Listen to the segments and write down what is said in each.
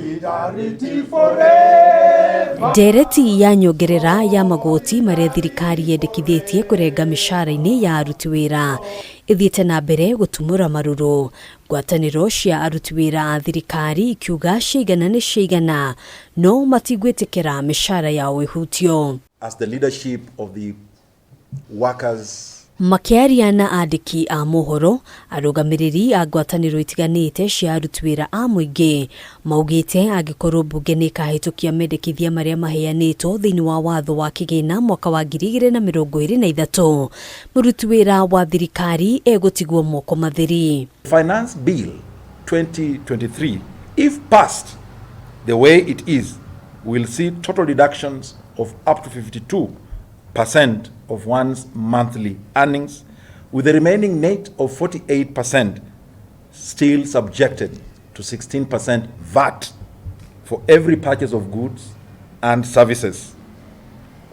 Solidarity forever. Ndereti ya nyongerera ya magoti marĩa thirikari yendekithĩtie kũrenga mĩcara-inĩ ya aruti wĩra ĩthiĩte na mbere gũtumũra marũrũ. Ngwatanĩro cia aruti wĩra a thirikari ikiuga ciaigana nĩ ciaigana no matigwĩtĩkĩra mĩcara yao ĩhutio. As the leadership of the workers Makĩaria na andĩki a mohoro, arũgamĩrĩri a ngwatanĩro itiganĩte cia aruti wĩra a mũingĩ maugĩte angĩkorwo mbunge nĩ ĩkahĩtũkia mendekithia marĩa maheanĩtwo thĩinĩ wa watho wa kĩgĩna mwaka wa 2023, mũruti wĩra wa thirikari egũtigwo moko matheri. Finance Bill 2023, if passed the way it is, will see total deductions of up to 52% of one's monthly earnings, with the remaining net of 48% still subjected to 16% VAT for every purchase of goods and services,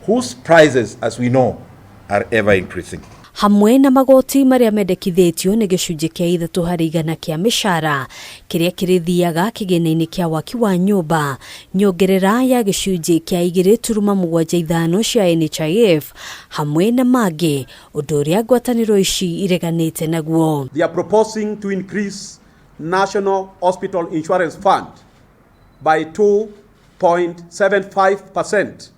whose prices, as we know, are ever increasing. Hamwe na magoti marĩa mendekithĩtio nĩ gĩcunjĩ kĩa 3% kĩa mĩcara kĩrĩa kĩrĩthiaga kĩgĩna-inĩ kĩa waki wa nyũmba, nyongerera ya gĩcunjĩ kĩa 2.75 cia NHIF hamwe na mangĩ, ũndũ ũrĩa ngwatanĩro ici ireganĩte naguo. They are proposing to increase National Hospital Insurance Fund by 2.75%,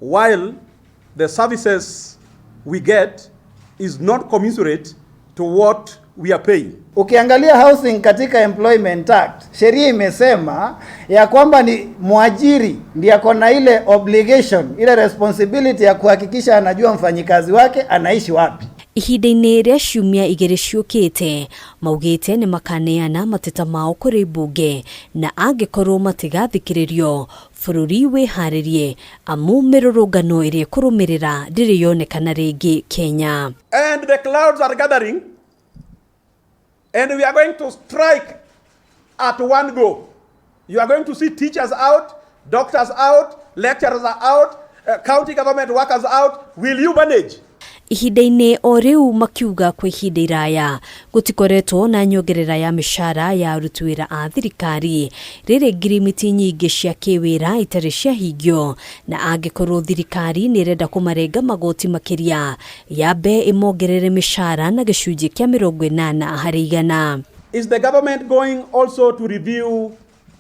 while the services we get is not commensurate to what we are paying. Ukiangalia housing katika Employment Act, sheria imesema ya kwamba ni mwajiri ndiye ako na ile obligation, ile responsibility ya kuhakikisha anajua mfanyikazi wake anaishi wapi. Ihinda-inĩ rĩa ciumia 2 ciũkĩte, maugĩte nĩ makaneana mateta mao kũrĩ mbunge na angĩkorwo matigathikĩrĩrio, bũrũri wĩharĩrie amu mĩrũrũngano ĩrĩa ĩkũrũmĩrĩra ndĩrĩ yonekana rĩngĩ Kenya. And the clouds are gathering, and we are going to strike at one go. You are going to see teachers out, doctors out, lecturers are out, county government workers out. Will you manage? Ihinda-inĩ o rĩu makiuga kwa ihinda iraya gũtikoretwo na nyongerera ya mĩcara ya aruti wĩra a thirikari, rĩrĩ ngirimiti nyingĩ cia kĩwĩra itarĩ ciahingio, na angĩkorwo thirikari nĩ ĩrenda kũmarenga magoti makĩria yambe ĩmongerere mĩcara na gĩcunjĩ kĩa 80%. Is the government going also to review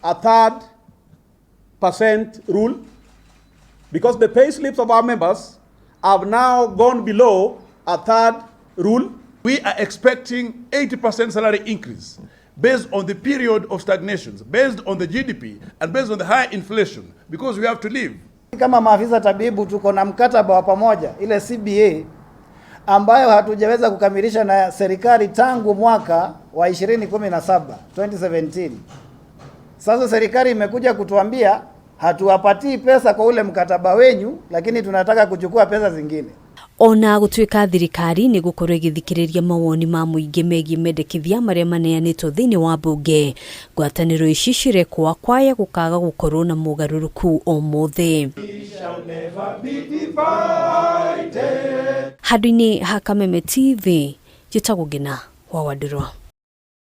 a third percent rule? Because the pay slips of our members have now gone below a third rule. We are expecting 80% salary increase based on the period of stagnations, based on the GDP and based on the high inflation, because we have to live. Kama maafisa tabibu tuko na mkataba wa pamoja, ile CBA, ambayo hatujaweza kukamilisha na serikali tangu mwaka wa 2017, 2017. Sasa serikali imekuja kutuambia hatuwapatii pesa kwa ule mkataba wenyu, lakini tunataka kuchukua pesa zingine. Ona gũtuĩka thirikari nĩ gũkorwo ĩgĩthikĩrĩria mawoni ma mũingĩ megiĩ mendekithia marĩa maneanĩtwo thĩinĩ wa mbunge, ngwatanĩro ici cirekwo kwaya gũkaga gũkorwo na mũgarũrũku ũmũthĩ. Handũ-inĩ ha Kameme TV, njĩtagwo Ngina wa Wandirwa.